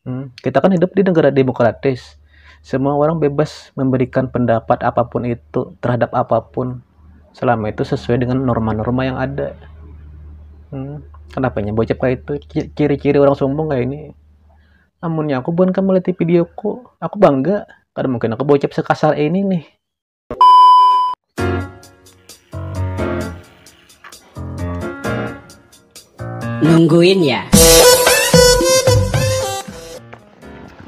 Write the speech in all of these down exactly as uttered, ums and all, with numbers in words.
Hmm, kita kan hidup di negara demokratis. Semua orang bebas memberikan pendapat apapun itu terhadap apapun, selama itu sesuai dengan norma-norma yang ada. Hmm, kenapanya bocap kayak itu? Ci- Ciri-ciri orang sombong kayak ini. Amunnya aku bukan kamu lihat videoku, aku bangga. Kada mungkin aku bocap sekasar ini nih. Nungguin ya.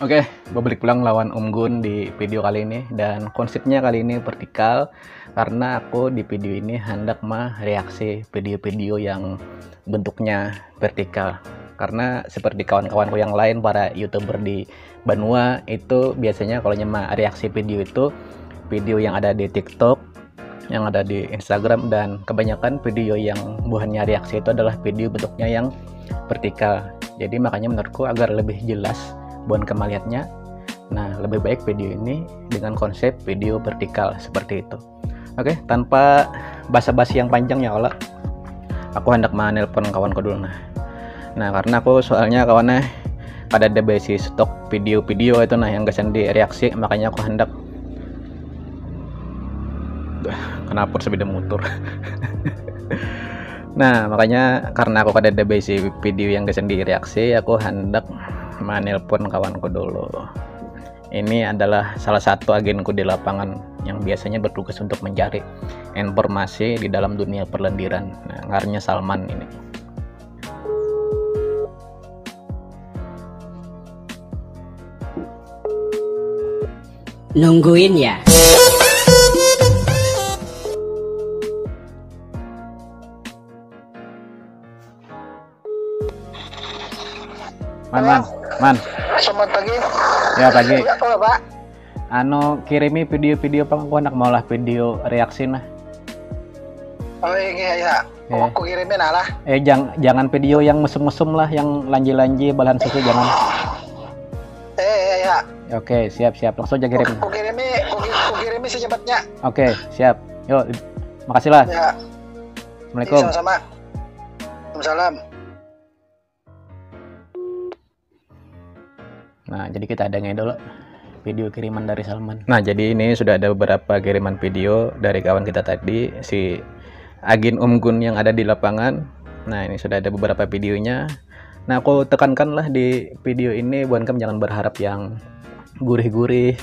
Oke, balik pulang lawan Om Gun di video kali ini, dan konsepnya kali ini vertikal karena aku di video ini hendak mereaksi video-video yang bentuknya vertikal. Karena seperti kawan-kawanku yang lain, para YouTuber di Banua itu, biasanya kalau nyema reaksi video itu video yang ada di TikTok, yang ada di Instagram, dan kebanyakan video yang buhannya reaksi itu adalah video bentuknya yang vertikal. Jadi makanya menurutku agar lebih jelas buhan kemaliatnya, nah, lebih baik video ini dengan konsep video vertikal seperti itu. Oke, tanpa basa-basi yang panjang ya, Ola, aku hendak menelpon kawanku dulu nah. Nah, karena aku soalnya kawannya kada ada besi stok video-video itu nah yang gasan direaksi, makanya aku hendak kenapa sepeda motor. Nah, makanya karena aku kada ada besi video yang gasan direaksi, aku hendak menelpon kawanku dulu. Ini adalah salah satu agenku di lapangan yang biasanya bertugas untuk mencari informasi di dalam dunia perlendiran. Nah, ngarannya Salman ini. Nungguin ya. Man, man, man. Selamat pagi. Ya, pagi. Ya, apa, Pak? Anu, kirimi video-video pang, aku hendak maulah video reaksi nah. Oh iya, iya. Ya. Aku kirimin lah. Eh, jang, jangan video yang mesum-mesum lah, yang lanji-lanji, balahan susu, jangan. Eh, iya, iya. Oke, siap, siap. Langsung aja kirim. Aku kirimi, aku ki- aku kirimi secepatnya. Oke, siap. Yuk, makasih lah. Ya, Assalamualaikum. Sama-sama. Salam. Nah, jadi kita ada dulu video kiriman dari Salman. Nah, jadi ini sudah ada beberapa kiriman video dari kawan kita tadi, si Agin Om Gun yang ada di lapangan. Nah, ini sudah ada beberapa videonya. Nah, aku tekankanlah di video ini, buhan kam jangan berharap yang gurih-gurih,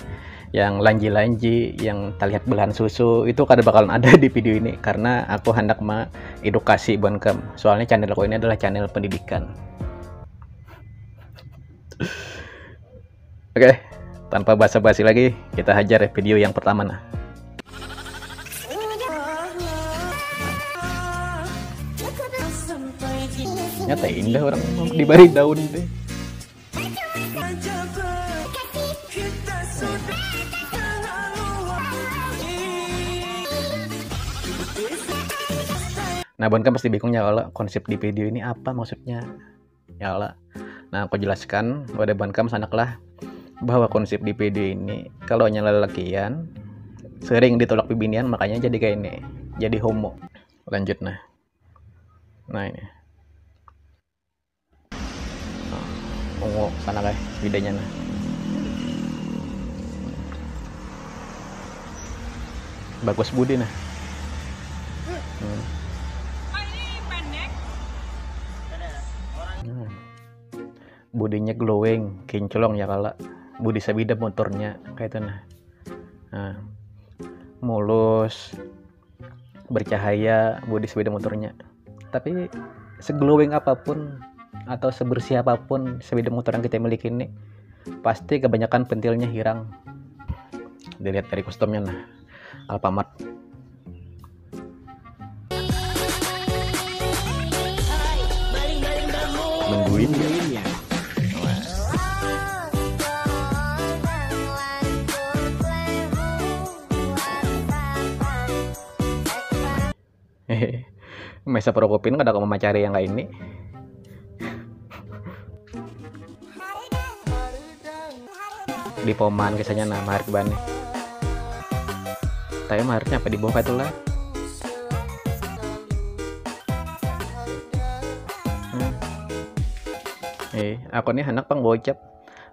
yang lanji-lanji, yang terlihat belahan susu, itu kada bakalan ada di video ini karena aku hendak mengedukasi buhan kam. Soalnya channel aku ini adalah channel pendidikan. Oke, tanpa basa-basi lagi, kita hajar ya video yang pertama nah. Nyata indah orang dibari daun deh. Nah, buhan kam pasti bingung ya, kalau konsep di video ini apa maksudnya, ya lah. Nah, aku jelaskan pada buhan kam sanak lah bahwa konsep di video ini, kalau hanya lelakian sering ditolak bibinian, makanya jadi kayak ini, jadi homo. Lanjut nah. Nah, ini. Nah, ungu sana kayak bedanya nah. Bagus budi nah. Hmm. Nah. Budinya glowing, kinclong ya kala. Budi sabida motornya kayak itu nah. Nah, mulus, bercahaya budi sepeda motornya. Tapi seglowing apapun atau sebersih apapun sepeda motor yang kita miliki ini, pasti kebanyakan pentilnya hilang. Dilihat dari customnya nah, Alfamart. Nungguin ya. Mesa perokopin kada kamu macari yang kayak ini. Di poman kisahnya nah, marit bani. Tapi maritnya apa di bawah itu lah. Hmm. Eh, aku nih anak pang bocap.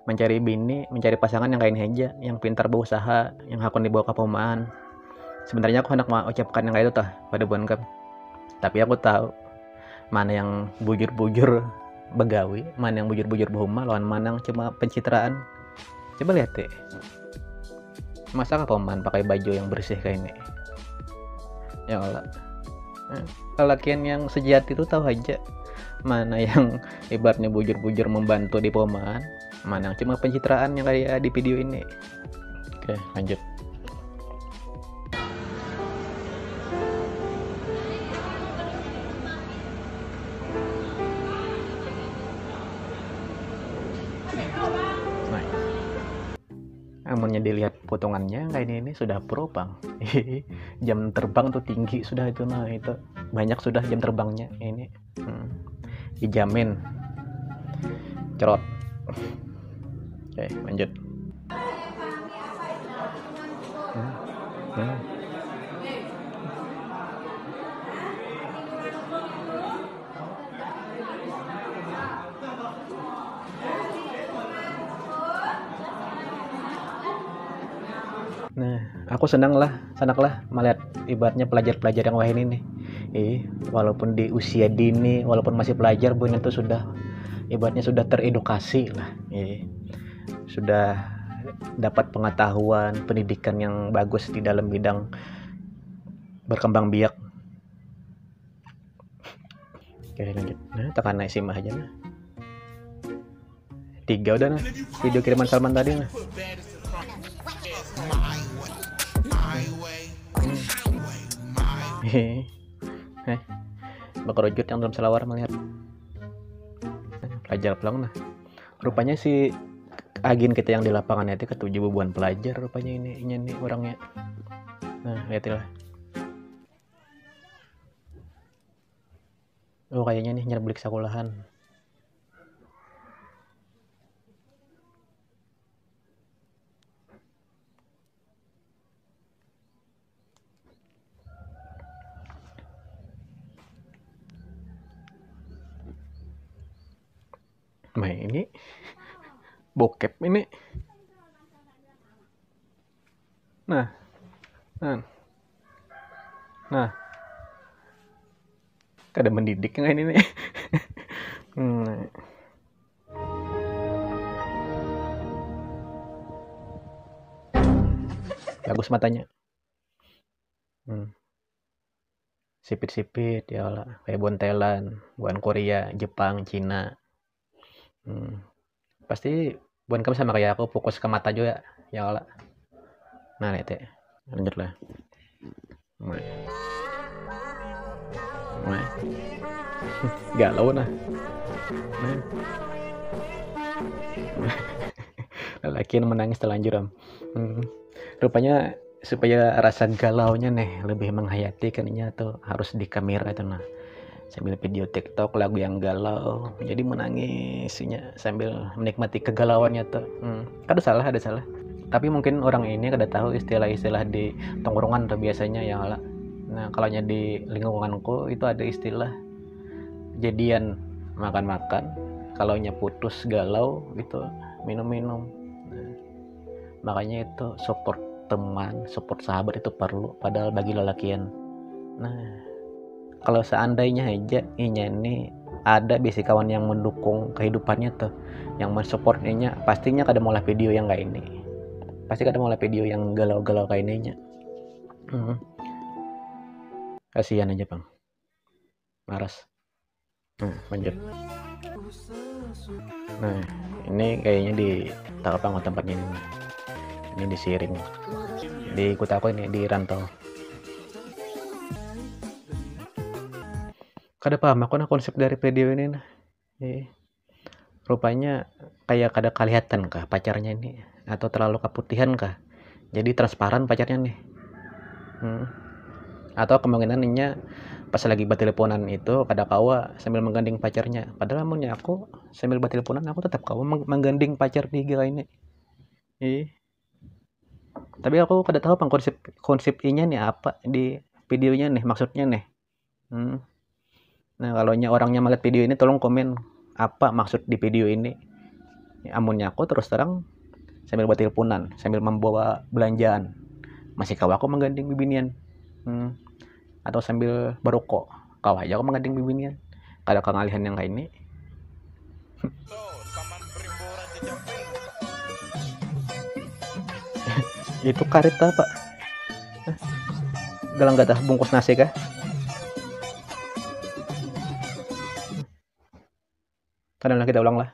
mencari bini, mencari pasangan yang kayak ini aja, yang pintar berusaha, yang hakun dibawa ke perumahan. Sebenarnya aku hendak mengucapkan yang kayak itu tah pada buan kam. Tapi aku tahu mana yang bujur-bujur begawi, mana yang bujur-bujur berumah, lawan mana yang cuma pencitraan. Coba lihat deh. Masa kah paman pakai baju yang bersih kayak ini? Ya Allah. Nah, lelakian yang sejati itu tahu aja mana yang ibaratnya bujur-bujur membantu di perumahan, mana yang cuma pencitraan yang kayak di video ini. Oke, lanjut. Nah, amunnya dilihat potongannya kayak ini, ini sudah pro pang. Jam terbang tuh tinggi sudah itu, nah itu banyak sudah jam terbangnya ini. Hmm. Dijamin. Cerot. Oke, lanjut. Hmm. Hmm. Nah, aku senang lah, senang lah melihat ibaratnya pelajar-pelajar yang wahini nih. Eh, walaupun di usia dini, walaupun masih pelajar, buhannya tuh sudah ibaratnya sudah teredukasi lah. Eh, sudah dapat pengetahuan, pendidikan yang bagus di dalam bidang berkembang biak. Oke, lanjut. Nah, tekan naik simak aja nah. Tiga udah nah. Video kiriman Salman tadi nah. Hehe. Heh. Bakerujut yang dalam salawar melihat. Pelajar pulang nah. Rupanya si agen kita yang di lapangan itu ketujuh bubuhan pelajar rupanya ini, ini, ini orangnya. Nah, lihat lah. Oh, kayaknya nih nyerbelik sekolahan. Nah, ini bokep ini. Nah. Nah. Nah. Kada mendidik yang ini nih. Hmm. Bagus matanya. Hmm. Sipit-sipit ya lah, kayak buhan Thailand, buhan Korea, Jepang, Cina. Hmm. Pasti buhan kamu sama kayak aku, fokus ke mata juga ya lah. Nah, lihat ya. Lanjut lah. Mulai. Mulai. Galau nah. Nah. Lelaki yang menangis telanjur am. Hmm. Rupanya supaya rasa galaunya nih lebih menghayati kan inya tuh harus di kamera itu nah. Sambil video TikTok lagu yang galau. Jadi menangisnya sambil menikmati kegalauannya tuh. Hmm. Kada salah, ada salah. Tapi mungkin orang ini kada tahu istilah-istilah di tongkrongan tuh biasanya ya lah. Nah, kalau di lingkunganku itu ada istilah jadian makan-makan, kalau nya putus galau gitu minum-minum. Nah, makanya itu support teman, support sahabat itu perlu, padahal bagi lelakian. Nah, kalau seandainya aja inya ini ada bisi kawan yang mendukung kehidupannya tuh, yang mensupport inya, pastinya kada maulah video yang kayak ini. Pasti kada maulah video yang galau-galau kayak ininya. Hmm. Kasihan aja, Bang. Maras. Nah, lanjut. Nah, ini kayaknya di Talpang tempatnya ini. Ini di Siring. Di kota aku ini, di rantau. Kada paham aku nah konsep dari video ini nah. Eh, rupanya kayak kada kelihatan kah pacarnya ini atau terlalu kaputihan kah? Jadi transparan pacarnya nih. Hmm. Atau kemungkinan inya pas lagi bateleponan itu kada kawa sambil mengganding pacarnya. Padahal amunnya aku sambil bateleponan aku tetap kawa meng- mengganding pacar di I G ini. Ih. Tapi aku kada tahu pang konsep konsep inya nih apa di videonya nih, maksudnya nih. Hmm. Nah, kalau nya orangnya melihat video ini tolong komen apa maksud di video ini. Amunnya aku terus terang sambil bertilpunan, sambil membawa belanjaan, masih kawa aku mengganding bibinian. Hmm. Atau sambil beroko, kawa aja aku mengganding bibinian. Kada kangalihan yang kayak ini. Itu karit apa? Galang gadah bungkus nasi kah? Kadang lah kita ulang lah.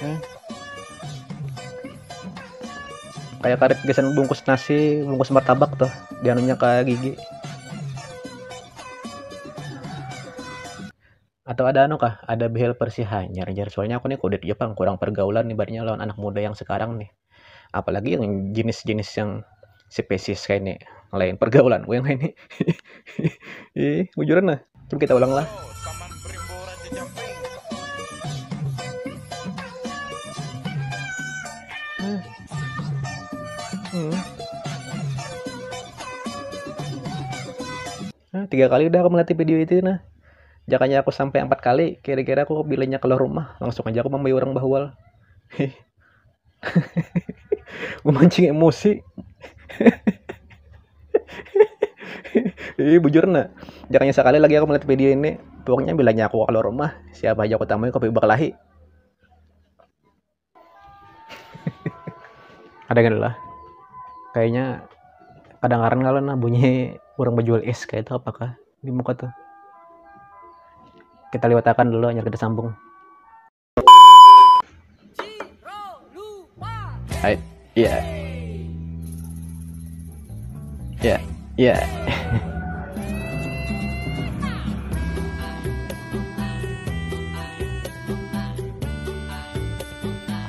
Hmm. Kayak karet gasan bungkus nasi, bungkus martabak tuh, dianunya ke gigi. Atau ada anu kah? Ada behel persihan, jar-jar. Soalnya aku nih kudet aja pang, kurang pergaulan nih ibaratnya lawan anak muda yang sekarang nih. Apalagi yang jenis-jenis yang spesies kayak ini, lain pergaulan gue yang ini. Ih, bujuran lah. Coba kita ulang lah. Hmm. Hmm. Nah, tiga kali udah aku melatih video itu nah. Jakanya aku sampai empat kali, kira-kira aku bilanya keluar rumah, langsung aja aku membeli orang bahwal. Memancing emosi. Ih, bujur nah. Jakanya sekali lagi aku melihat video ini, pokoknya bilanya aku keluar rumah, siapa aja aku tamui kopi bakalahi. Ada kan lah. Kayaknya kedengaran kalau nah bunyi orang berjual es kayak itu apakah di muka tuh. Kita lewatakan dulu, hanya kita sambung. Hai, iya. Iya. Iya.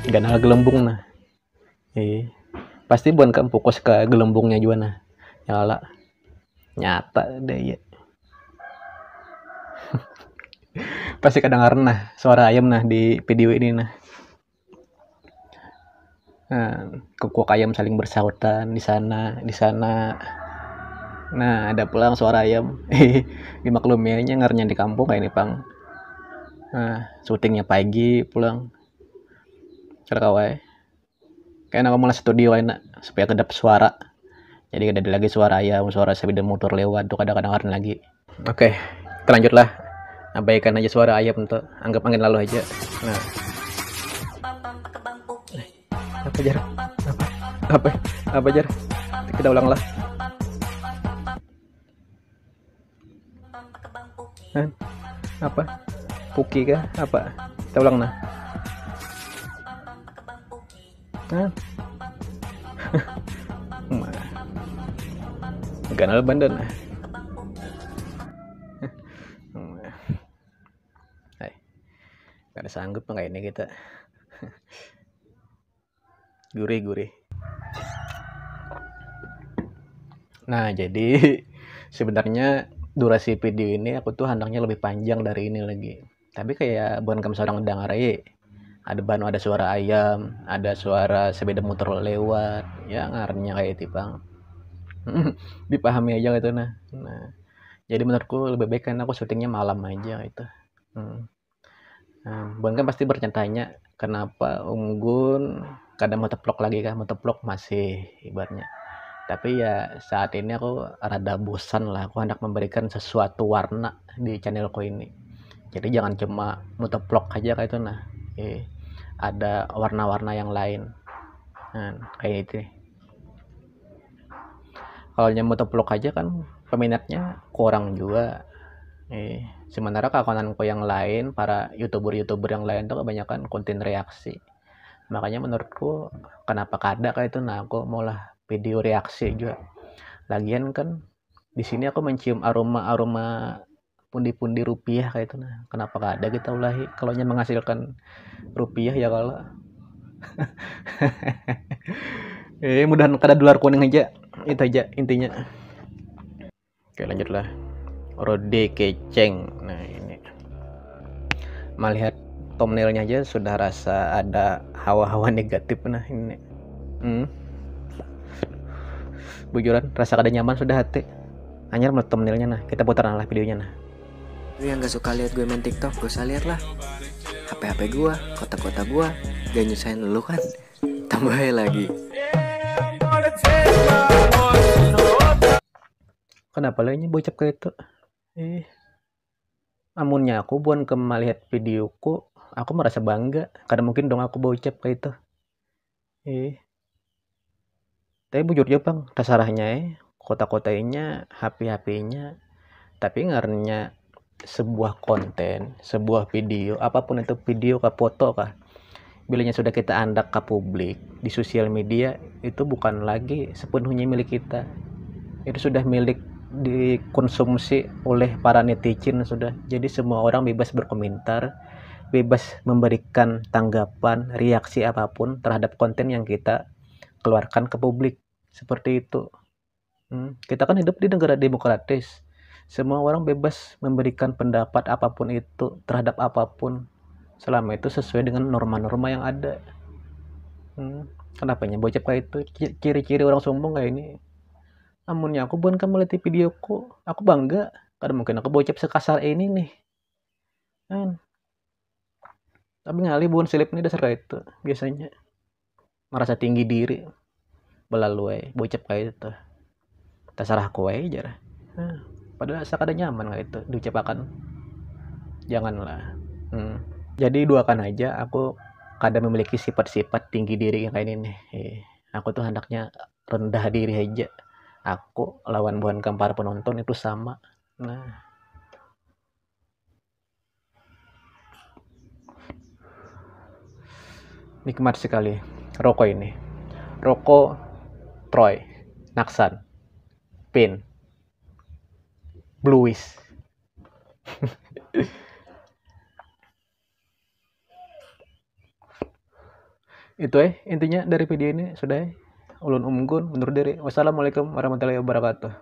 Ganal gelembung nah. Eh, pasti bukan kamu fokus ke gelembungnya juga nah. Ya lah. Nyata deh ya. Pasti kedengaran nah suara ayam nah di video ini nah. Nah, kekuak ayam saling bersahutan di sana, di sana. Nah, ada pulang suara ayam. Dimaklumi aja ngarannya di kampung kayak ini pang. Nah, syutingnya pagi pulang. Cara kawai. Kayak aku mulai studio enak supaya kedap suara. Jadi ada lagi suara ayam, suara sepeda motor lewat tuh kadang-kadang lagi. Oke, terlanjutlah. Abaikan aja suara ayam tuh. Anggap angin lalu aja. Nah. Apa jar? Apa? Apa? Apa jar? Kita ulang lah. Hah? Apa? Puki kah? Apa? Kita ulang nah. Hah? Ganal bandan nah. Hai. Kada sanggup nang ini kita. Gurih-gurih. Nah, jadi sebenarnya durasi video ini aku tuh handaknya lebih panjang dari ini lagi. Tapi kayak bukan kamu seorang dengar aja. Ada banu, ada suara ayam, ada suara sepeda motor lewat, ya ngarannya kayak itu pang. Dipahami aja gitu nah. Nah, jadi menurutku lebih baik kan aku syutingnya malam aja itu. Hmm. Nah, bukan kan pasti bertanya kenapa Unggun kada mau teplok lagi kah, mau teplok masih ibaratnya. Tapi ya saat ini aku rada bosan lah, aku hendak memberikan sesuatu warna di channelku ini. Jadi jangan cuma muteplok aja kayak itu nah. Eh, ada warna-warna yang lain. Nah, kayak itu. Kalau nyamuk teplok aja kan peminatnya kurang juga. Eh, sementara kawananku yang lain, para youtuber-youtuber yang lain tuh kebanyakan konten reaksi. Makanya menurutku kenapa kada kayak itu nah aku maulah video reaksi juga. Lagian kan di sini aku mencium aroma-aroma pundi-pundi rupiah kayak itu nah. Kenapa kada kita ulahi kalau nya menghasilkan rupiah ya kalau. Eh, mudahan kada dolar kuning aja. Itu aja intinya. Oke, lanjutlah. Rode keceng. Nah, ini. Melihat thumbnailnya aja sudah rasa ada hawa-hawa negatif nah ini. Hmm. Bujuran rasa kada nyaman sudah hati. Anyar melihat thumbnailnya nah. Kita putaran lah videonya nah. Lu yang gak suka lihat gue main TikTok, gak usah lihat lah. H P-H P gua, kota-kota gua, gak nyusahin lu kan? Tambah lagi. Kenapa lah ini bocap kayak itu? Eh, amunnya aku bukan ke melihat videoku, aku merasa bangga. Kada mungkin dong aku bocap kayak itu. Eh, tapi bujur aja pang, terserahnya eh. Kota-kotanya, H P-H P-nya. Tapi ngarannya sebuah konten, sebuah video, apapun itu, video kah, foto kah, bilanya sudah kita andak ke publik di sosial media, itu bukan lagi sepenuhnya milik kita. Itu sudah milik, dikonsumsi oleh para netizen sudah. Jadi semua orang bebas berkomentar, bebas memberikan tanggapan, reaksi apapun terhadap konten yang kita keluarkan ke publik. Seperti itu. Hmm, kita kan hidup di negara demokratis. Semua orang bebas memberikan pendapat apapun itu terhadap apapun, selama itu sesuai dengan norma-norma yang ada. Hmm, kenapanya bocap kayak itu? Ci- Ciri-ciri orang sombong kayak ini. Amunnya aku bukan kamu lihat videoku, aku bangga. Kada mungkin aku bocap sekasar ini nih. Kan? Tapi ngalih bukan silip nih dasar kayak itu biasanya. Merasa tinggi diri. Belalu ai, bocap kayak itu. Terserah kue aja lah. Nah, padahal asa kada nyaman kayak itu diucapakan. Janganlah. Hmm. Jadi duakan aja, aku kada memiliki sifat-sifat tinggi diri yang kayak ini nih. Eh, aku tuh handaknya rendah diri aja. Aku lawan buhan kampar penonton itu sama. Nah, nikmat sekali rokok ini. Rokok Troy, Naksan, Pin, Bluis. Itu eh intinya dari video ini sudah eh. Ulun Umgun undur diri. Wassalamualaikum warahmatullahi wabarakatuh.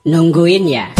Nungguin ya.